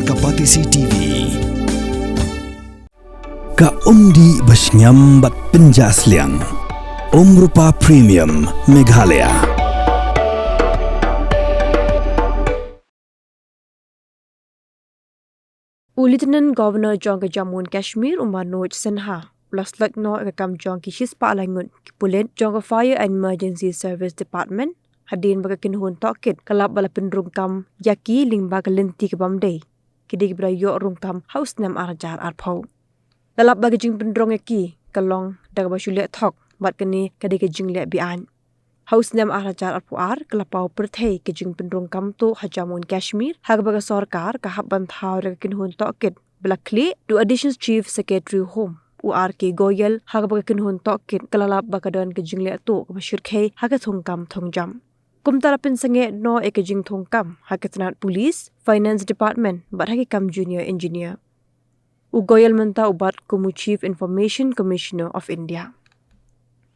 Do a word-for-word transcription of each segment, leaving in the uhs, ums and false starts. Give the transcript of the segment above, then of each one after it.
Ka Patisi T V. Ka umdih ba shngiam bad pynjah sliang. Umrupa Premium Meghalaya. U Lieutenant Governor jong ka Jammu and Kashmir, u Manoj Sinha, u la slot noh ïa ka kam jong ki shispah lai ngut ki pulit jong ka Fire and Emergency Service Department, hadien ba ka kynhun tohkit ka la lap ba la pynrung kam ïa ki lyngba ka lynti ka bym dei. Ki dei kiba la ïoh rung kam ha u snem ar hajar arphew. La lap ba ka jingpynrung ïa ki ka long da kaba shu leh thok, bad kane ka dei ka jingleh be-aiñ. Ha u snem ar hajar arphew ar ka la paw pyrthei ka jingpynrung kam tuh ha Jammu and Kashmir, ha kaba ka sorkar ka hap ban thaw da ka kynhun tohkit ba la khlieh da u Additional Chief Secretary Home, u R K Goyal, ha kaba ka kynhun tohkit ka la lap ba ka don ka jingleh tuh kaba shyrkhei ha ka thungkam thungjam. Kumta la pynsangeh noh ïa ka jingthung kam ha ka tnat Police, Finance Department bad ha ki kam junior engineer. U Goyal mynta u bat kum u Chief Information Commissioner of India.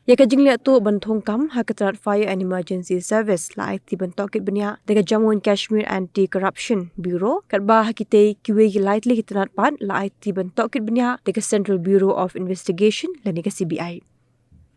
Ïa ka jingleh tuh ban thung kam ha ka tnat Fire and Emergency Service la aiti ban tohkit bniah da ka Jammu and Kashmir Anti-Corruption Bureau, katba ha kitei kiwei ki lai tylli ki tnat pat la aiti ban tohkit bniah da ka Central Bureau of Investigation lane ka C B I.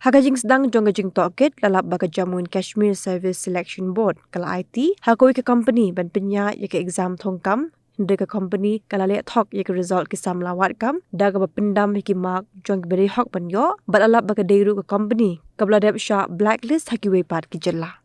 Ha ka jingsdang jong ka jingtohkit la lap ba ka Jammu and Kashmir Service Selection Board ka la aiti ha kawei ka company ban pynïaid ïa ka exam thung kam, hynrei ka company ka la leh thok ïa ka result ki samla wad kam da kaba pyndam ïa ki mark jong kiba dei hok ban ïoh, bad la lap ba ka dei ruh ka company kaba la dep shah blacklist ha kiwei pat ki jylla.